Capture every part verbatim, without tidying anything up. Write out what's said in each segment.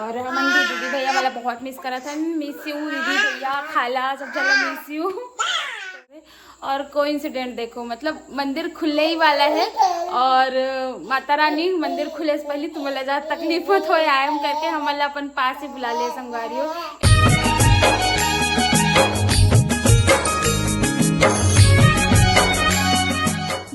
और हमन भी दीदी भैया वाला बहुत मिस करत हन। मिस यू दीदी भैया, खाला, सब झन ला मिस यू। और कोइंसिडेंट देखो, मतलब मंदिर खुलने ही वाला है और माता रानी मंदिर खुले से पहले तुमन ला जहाँ तकलीफ होत होय आयम करके हमन ला अपन पास ही बुला ले संगवारी हो।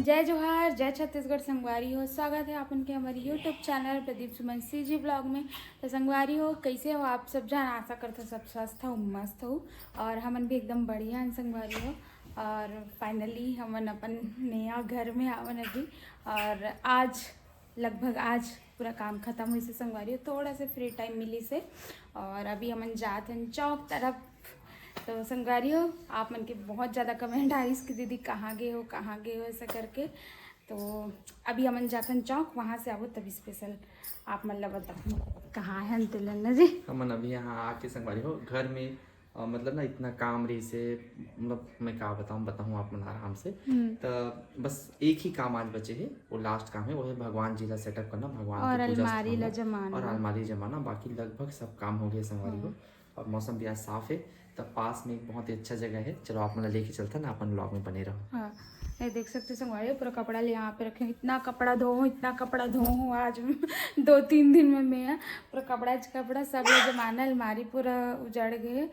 जय जोहार, जय छत्तीसगढ़ संगवारी हो, स्वागत है आप उनके हमारे YouTube चैनल प्रदीप सुमन सीजी ब्लॉग में। तो संगवारी हो, कैसे हो आप सब जन? आशा करथो सब स्वस्थ हो, मस्त हो और हमन भी एकदम बढ़िया हन संगवारी हो। और फाइनली हमन अपन नया घर में आवन अभी, और आज लगभग आज पूरा काम खत्म होइस हे संगवारी हो, थोड़ा से फ्री टाइम मिलिस हे। और अभी हमन जात हन चौक तरफ। तो संगवारी हो, आप मन के बहुत ज़्यादा कमेंट आइस कि दीदी कहाँ गए हो, कहाँ गए हो, ऐसा करके। तो अभी हमन जाथन चौक, वहाँ से आबो तब स्पेशल आप मन ला बताहूँ कहाँ है तेलन ना जी। हमन अभी यहाँ आके संगवारी हो घर में, अ, मतलब ना इतना काम रहिस हे, मतलब मैं का बताऊँ, बताहूँ आप मन आराम से। हम्म। त बस एक ही काम आज बचे हे, वो लास्ट काम है, वो है भगवान जी ला सेटअप करना, भगवान और की पूजा अलमारी स्थान ला ला जमाना। और अलमारी जमाना, बाकी लगभग सब काम हो गया संगवारी हो। हाँ। और मौसम भी आज साफ है, तब पास में एक बहुत ही अच्छा जगह है। चलो आप मन ला लेके चलथन, अपन ब्लॉग में बने रहो। हाँ, ये देख सकते हो संगवारी हो, पूरा कपड़ा ले यहाँ पे रखे हैं। इतना कपड़ा धो हूँ, इतना कपड़ा धो हूँ आज दो तीन दिन में मैं पूरा कपड़ा च कपड़ा सब ले जमाना, अलमारी पूरा उजड़ गए।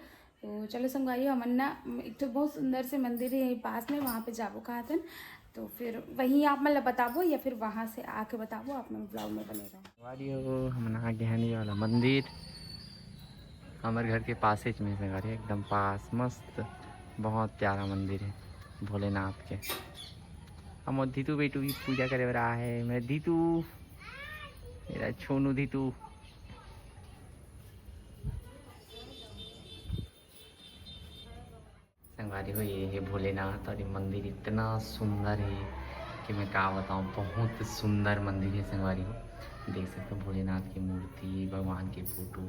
तो चलो संगवारी हो, हमन ना एक ठो बहुत सुंदर से मंदिर है यहीं पास में, वहाँ पे जाबो कहत हन। तो फिर वहीं आप मन ला बताबो या फिर वहाँ से आके बताबो, आप मन ब्लॉग में बने रहो। संगवारी हो, हमन आ गए हन ये वाला मंदिर, हमर घर के पासेच में संगवारी, एकदम पास, मस्त, बहुत प्यारा मंदिर है भोलेनाथ के। हमर धीतू बेटू भी पूजा करे बर आए है, मेरा धीतू, मेरा छोनू धीतू। संगवारी हो, ये है भोलेनाथ और ये मंदिर इतना सुंदर है कि मैं का बताऊँ, बहुत सुंदर मंदिर है संगवारी हो। देख सकते हो भोलेनाथ की मूर्ति, भगवान की फोटो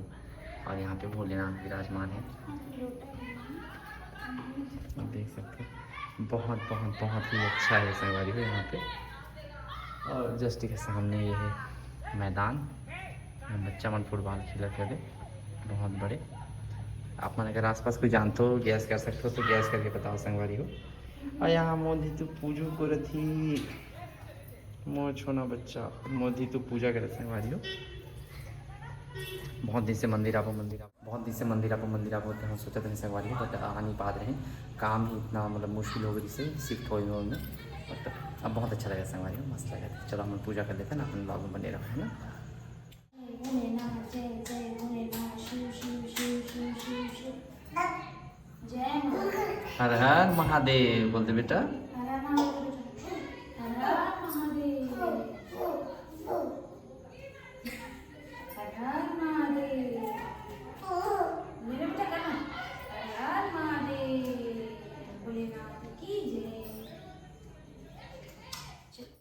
और यहाँ पे भोलेनाथ विराजमान है। देख सकते हो बहुत, बहुत, बहुत ही अच्छा है संगवारी हो यहाँ पे। और जस्ट के सामने ये है मैदान, यहाँ बच्चा मन फुटबॉल खेलत हवे, बहुत बड़े। आप मन अगर आसपास कोई जानते हो, गैस कर सकते हो तो गैस करके बताओ संगवारी हो। और यहाँ मोदी तू पूजू करत ही, मोर छोना बच्चा मोदी तू पूजा करत संगवारी हो। बहुत दिन से मंदिर आपो, मंदिर आपो, बहुत दिन से मंदिर आपो, मंदिर आपो, हम सोचत रहे संगवारी हो, but आ नहीं पात रहे, काम ही इतना मतलब मुश्किल हो गई से शिफ्ट होए में। But अब बहुत अच्छा लगा संगवारी हो, मस्त लगा। चलो हम पूजा कर लेते हैं ना, अपन ब्लॉग में बने रहो, है ना। हर हर महादेव बोल दे बेटा।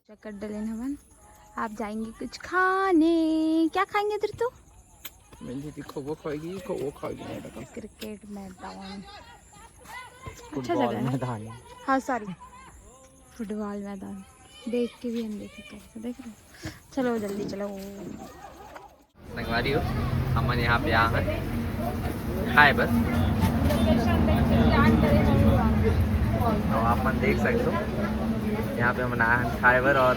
चक्कर डलेन हवन। आप जाएंगे कुछ खाने, क्या खाएंगे तेरे तू? मैं दीदी खो वो खाएगी, खो वो खाएगी, नहीं बेटा। क्रिकेट मैदान। अच्छा जगह है। मैदान। हाँ सॉरी, फुटबॉल मैदान। देख के भी हम देखे कैसे देख रहे। चलो जल्दी चलो। संगवारी हो, हमन यहाँ पे आ हन खाए बर। तो आप मन देख सकते हो, यहाँ पे हमन आए हन खाए बर और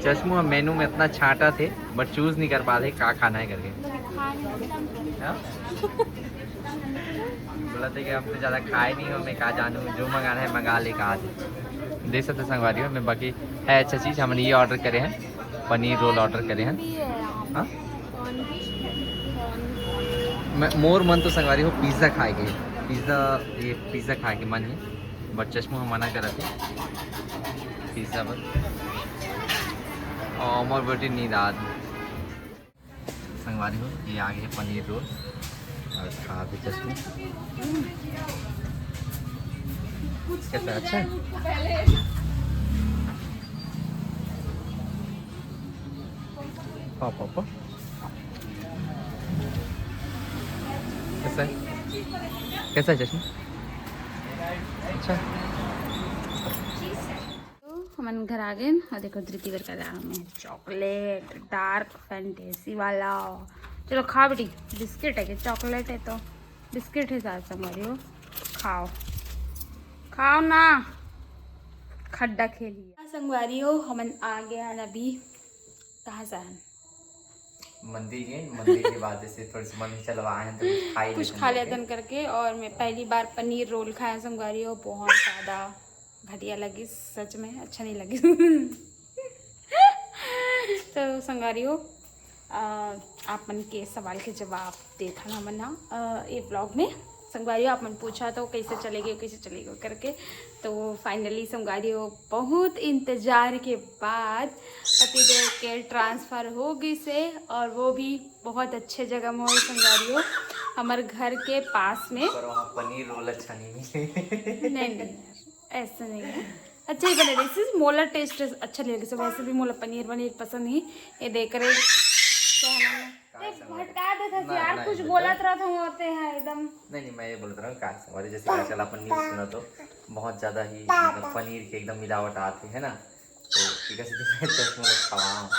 चश्मू मेनू में इतना छांटा थे, but चूज नहीं कर पाते का खाना है करके। हाँ? बोला थे कि हम तो ज़्यादा खाए नहीं हो, मैं कहा जानू जो मंगाना है मंगा ले कहा थे। देख सकते संगवारी हो, मैं बाकी है अच्छा चीज़, हमने ये ऑर्डर करे हैं, पनीर रोल ऑर्डर करे हैं। हाँ? मैं मोर मन तो संगवारी हो पिज़्ज़ा खाए के, पिज़्ज़ा, ये पिज़्ज़ा खाए के मन है, but चश्मू हम मना करत है पिज़्ज़ा पर। और मोर बेटी नींद आत। संगवारी हो, ये आ गए पनीर रोल और खा भी चश्मे। कैसा है? अच्छा है? Papa, papa. कैसा है? कैसा है चश्मे? अच्छा है? तो हमन घर आ गए। और देखो धृति बर का लाए हन चॉकलेट, डार्क फैंटेसी वाला। चलो खा बेटी, बिस्किट है कि चॉकलेट है? तो बिस्किट है शायद संगवारी हो, खाओ, खाओ ना, खड्डा खेलिए। हाँ संगवारी हो, हमन आ गए हैं अभी। कहाँ से आए हैं? मंदिर गए, मंदिर के बाद जैसे थोड़े से मन चलवा आए हैं तो कुछ खा ही कुछ लेते खा हैं। लेतन करके। और मैं पहली बार पनीर रोल खाया संगवारी हो, बहुत ज़्यादा घटिया लगी सच में, अच्छा नहीं लगी। तो संगवारी हो, अ, आप मन के सवाल के जवाब देथन हमन ह, अ, ये ब्लॉग में। संगवारी हो, आप मन पूछा तो कैसे चलेगी, कैसे चलेगी करके। तो फाइनली संगवारी हो, बहुत इंतजार के बाद पतिदेव के ट्रांसफर हो गई से, और वो भी बहुत अच्छे जगह में हो संगवारी हो, हमारे घर के पास में। पर वहाँ पनीर रोल अच्छा नहीं मिले। नहीं, नहीं यार, ऐसा नहीं है, अच्छा ही बने रहिस। मोला टेस्ट अच्छा नहीं लगे, वैसे भी मोला पनीर वनीर पसंद नहीं। ये देख रहे, क्या है नाम है? ते भटका देथस ना, यार, ना, कुछ बोलत रहत हूँ होते हैं एकदम। नहीं, नहीं, मैं ये बोलत रहूँ, का संगवारी, जैसे कि आजकल अपन न्यूज़ सुना तो बहुत ज़्यादा ही, मतलब, पनीर के एकदम मिलावट आते है ना, तो इधर से मैं चश्मा खवा।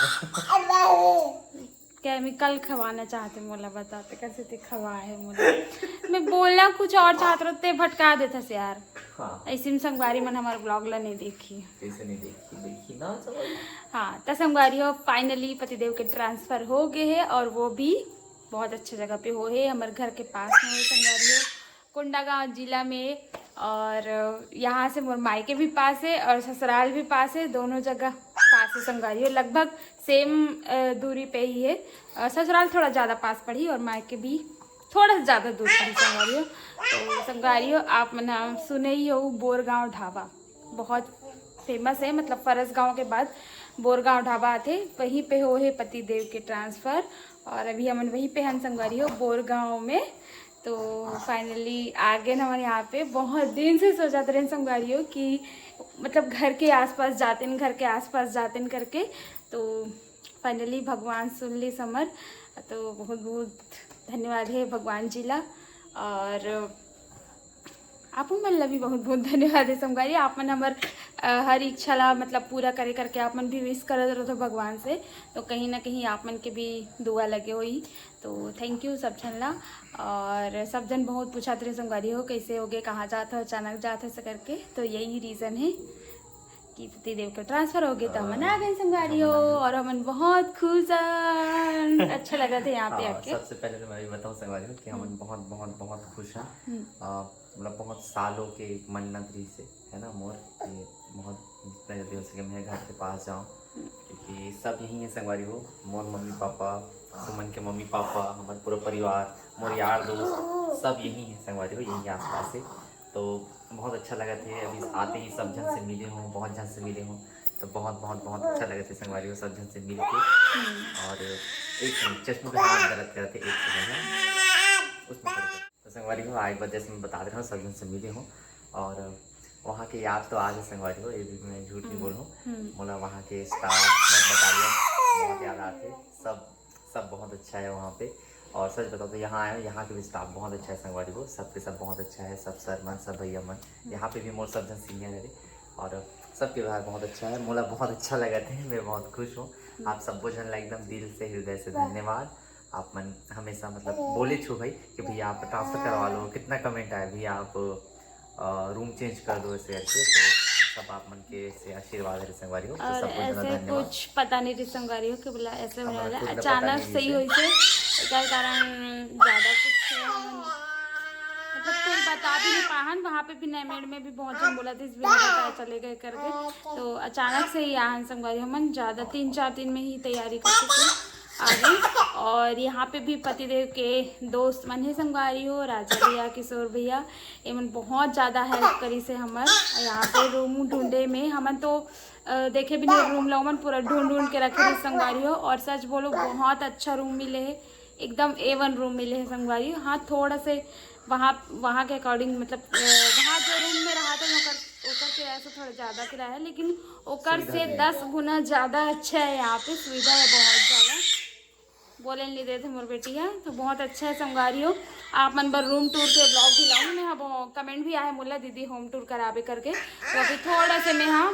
केमिकल खवाना चाहते मोला, बताते कैसे ते खवा है मोला। मैं बोलना कुछ और चाहत रहते, भटका देथस यार। हाँ। ऐसे में संगवारी मन हमारे ब्लॉग ला नहीं देखी। कैसे नहीं देखी? देखी ना संगवारी। हाँ, तो संगवारी हो, फाइनली पतिदेव के ट्रांसफर हो गए है, और वो भी बहुत अच्छे जगह पे हो है, हमारे घर के पास में हो संगवारी हो, कोंडागांव जिला में। और यहाँ से मोर मायके भी पास है और ससुराल भी पास है, दोनों जगह पास है संगवारी हो, लगभग सेम दूरी पे ही है। अ, ससुराल थोड़ा ज़्यादा पास पड़ी और मायके भी थोड़ा सा ज़्यादा दूर पड़ी संगवारी हो। तो संगवारी हो, आप मन नाम सुने ही हो बोरगांव ढाबा, बहुत फेमस है, मतलब फरस गांव के बाद बोरगांव ढाबा आथे, वहीं पे हो है पति देव के ट्रांसफर। और अभी हमन वहीं पे हन संगवारी हो, बोरगांव में। तो फाइनली आ गए हमन यहाँ पे। बहुत दिन से सोचत रहेन संगवारी हो कि मतलब घर के आसपास जातेन, घर के आसपास जातेन करके। तो फाइनली भगवान सुन ली हमर, तो बहुत बहुत धन्यवाद है भगवान जी ला। और आप मन ला भी बहुत बहुत धन्यवाद है संगवारी, आप मन हमर, अ, हर इच्छा ला मतलब पूरा करे करके आप मन भी विश करत रहो भगवान से, तो कहीं ना कहीं आप मन के भी दुआ लगे होही। तो थैंक यू सब झन ला। और सब झन बहुत पूछत रहे संगवारी हो, कैसे हो गए, कहाँ जात हो, अचानक जात हो, ऐसे करके। तो यही रीज़न है कि पति देव के ट्रांसफर हो गए, तो हमन आ गए संगवारी हो, हमन आ गए। और हमन बहुत खुश हन। अच्छा लगा था यहाँ पे हाँ, आके। सबसे पहले तो मैं भी बताऊँ संगवारी हो कि हमन हम्म। बहुत, बहुत, बहुत खुश हैं। हम्म। अ, मतलब बहुत सालों के एक मन्नत रही से, है ना मोर, कि बहुत जितना जल्दी हो सके मैं घर के पास जाऊँ, हम्म। क्योंकि सब यहीं है संगवारी हो, मोर मम्मी पापा, सुमन के मम्मी पापा, हमारे पूरा परिवार, मोर यार दोस्त, सब यहीं है संगवारी हो, यहीं आसपास है। तो बहुत अच्छा लगा थे, अभी आते ही सब झन से मिले हों, बहुत झन से मिले हों, तो बहुत, बहुत, बहुत अच्छा लगा थे संगवारी हो, सब झन से मिल के। हम्म। और एक मिनट, चश्मे पे हाथ दर्द कर रहे थे, एक सेकंड है, उसमें कर दो। तो संगवारी हो, आए के बाद जैसे मैं बता रहा हूँ, सब झन से मिले हों, और वहाँ के याद तो आज है संगवारी हो, ये भी मैं झूठ नहीं हम्म। बोलूँ। हम्म। मोला वहाँ के स्टाफ मत बता दिया, बहुत याद आते, सब, सब बहुत अच्छा है वहाँ पे। और सच बताओ तो यहाँ आए हो, यहाँ के भी स्टाफ बहुत अच्छा है संगवारी हो, सबके सब बहुत अच्छा है, सब सर मन, सब भैया मन। हम्म। यहाँ पे भी मोर सब झन सीनियर है और सबके व्यवहार बहुत अच्छा है। मोला बहुत अच्छा लगा थे, मैं बहुत खुश हूँ। हम्म। आप सबो झन ला एकदम दिल से, हृदय से धन्यवाद। आप मन हमेशा मतलब बोले छो भाई कि भैया आप ट्रांसफर करवा लो, कितना कमेंट आया, भैया आप, अ, रूम चेंज कर दो, ऐसे करके। तो सब आप मन के से आशीर्वाद है संगवारी हो, तो और सबको ज़्यादा ऐसे धन्यवाद। कुछ पता नहीं रही संगवारी हो कि बोला ऐसे होने हमारा वाला, खुद का पता अचानक नहीं से ही रही हुई से, एकर कारण ज़्यादा कुछ, मतलब कोई बता भी नहीं पाहन। वहाँ पे भी नैमेड में भी बहुत जन बोला था इस वीडियो का चले गए करके, तो अचानक से ही आहन संगवारी, हमन ज़्यादा तीन चार दिन में ही तैयारी करके फिर आ गए। और यहाँ पे भी पतिदेव के दोस्त मन है संगवारी हो, राजा भैया, किशोर भैया, ये मन बहुत ज़्यादा हेल्प करी से हमर यहाँ पे रूम ढूंढे में। हमन तो अ, देखे भी नहीं रूम ला, ओमन पूरा ढूंढ ढूंढ के रखे रहे संगवारी हो। और सच बोलो, बहुत अच्छा रूम मिले है, एकदम ए वन रूम मिले है संगवारी हो। हाँ, थोड़ा से वहाँ, वहाँ के अकॉर्डिंग, मतलब अ, वहाँ जो रूम में रहा था ओकर, ओकर किराया से थोड़ा ज़्यादा किराया है, लेकिन ओकर सुविधा से है। दस गुना ज़्यादा अच्छा है यहाँ पे, सुविधा है बहुत ज़्यादा। बोले नहीं देते मोर बेटी है, तो बहुत अच्छा है संगवारी हो। आप मन बर रूम टूर के ब्लॉग भी लाऊंगी मैं। हाँ, कमेंट भी आए मोला दीदी होम टूर कराबे करके, तो अभी थोड़ा से मैं हाँ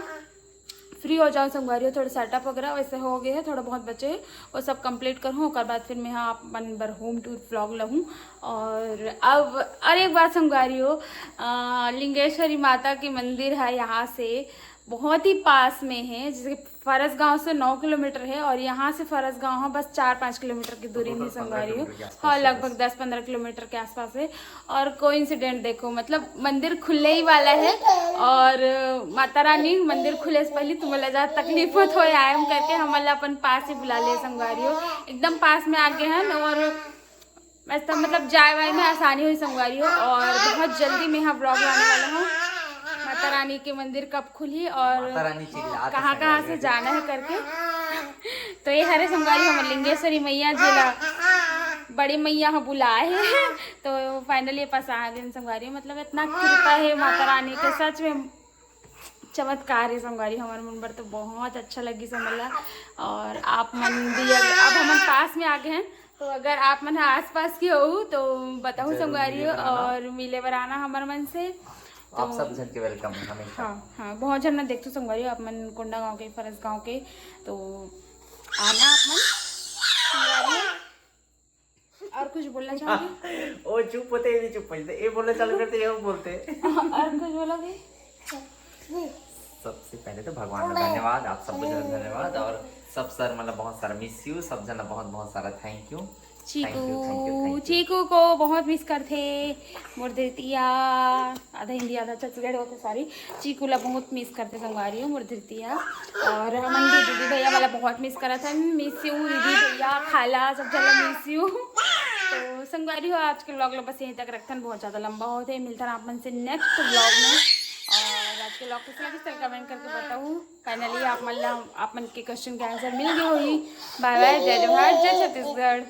फ्री हो जाऊँ संगवारी हो, थोड़ा सेटअप वगैरह वैसे हो गए है, थोड़ा बहुत बचे है, वो सब कंप्लीट करूँ, ओकर बाद फिर मैं यहाँ अपन बर होम टूर व्लॉग लहूँ। और अब और एक बात संगवारी हो, अ, लिंगेश्वरी माता के मंदिर है यहाँ से बहुत ही पास में है, जैसे फरस गांव से नौ किलोमीटर है और यहाँ से फरस गांव है बस चार पाँच किलोमीटर की दूरी में संगवारी हो। हाँ, लगभग दस पंद्रह किलोमीटर के आसपास है। और कोइंसिडेंट देखो, मतलब मंदिर खुले ही वाला है और माता रानी मंदिर खुले से पहले तुम्हें ला जा तकलीफ होत हो आयम करके हमन ला अपन पास ही बुला ले संगवारी हो, एकदम पास में आगे हैं। और बस तब मतलब जाए वाए में आसानी हुई संगवारी हो। और बहुत जल्दी मैं यहाँ व्लॉग लाने वाला हूँ माता रानी के मंदिर कब खुली और माता रानी चिल्लात है कहाँ कहाँ से संगवारी हो। जाना है करके। तो ये हरे संगवारी हमर लिंगेश्वरी मैया जी ला बड़ी मैया ह बुलाए है। तो फाइनली ये पास आ गए संगवारी हो, मतलब इतना कृपा है माता रानी के, सच में चमत्कार है संगवारी हो, हमर मन बर तो बहुत अच्छा लगी समझ ला। और आप मन भी अगर, अब हमन पास में आ गए हैं, तो अगर आप मन ह आसपास के हो तो बताओ जरूर संगवारी हो मिले बर आना। और मिले बर आना हमर मन से। आप तो सब झन के वेलकम है हमेशा। हाँ, हाँ, बहुत झन ना देखथो संगवारी हो, आप मन कोंडागांव के, फरस गांव के, तो आना आप मन संगवारी हो। और कुछ बोलना चाहोगे? ओ चुप होते, ये भी चुप होते, ये बोलना चालू करते, ये वो बोलते। और कुछ बोलोगे? सबसे पहले तो भगवान का धन्यवाद, आप सबको जरूर धन्यवाद। और सब सर मतलब बहुत सारा मिस यू, सब जना बहुत बहुत सारा थैंक यू। चीकू, चीकू को बहुत मिस करथे मोर धरतिया, आधा हिंदी आधा छत्तीसगढ़ी होथे, सॉरी। चीकू ला बहुत मिस करथे संगवारी हो मोर धरतिया। और हमन भी दीदी भैया वाला बहुत मिस करत हन। मिस यू दीदी भैया, खाला, सब जगह मिस यू। तो संगवारी हो, आज के व्लॉग ला बस यहीं तक रखथन, बहुत ज्यादा लंबा होथे। मिलथन आप मन से नेक्स्ट व्लॉग में। और आज के व्लॉग कैसे लगिस तेला कमेंट करके बताहू। फाइनली आप मन ला आप मन के क्वेश्चन के आंसर मिल गए होही। बाय बाय, जय जोहार, जय छत्तीसगढ़।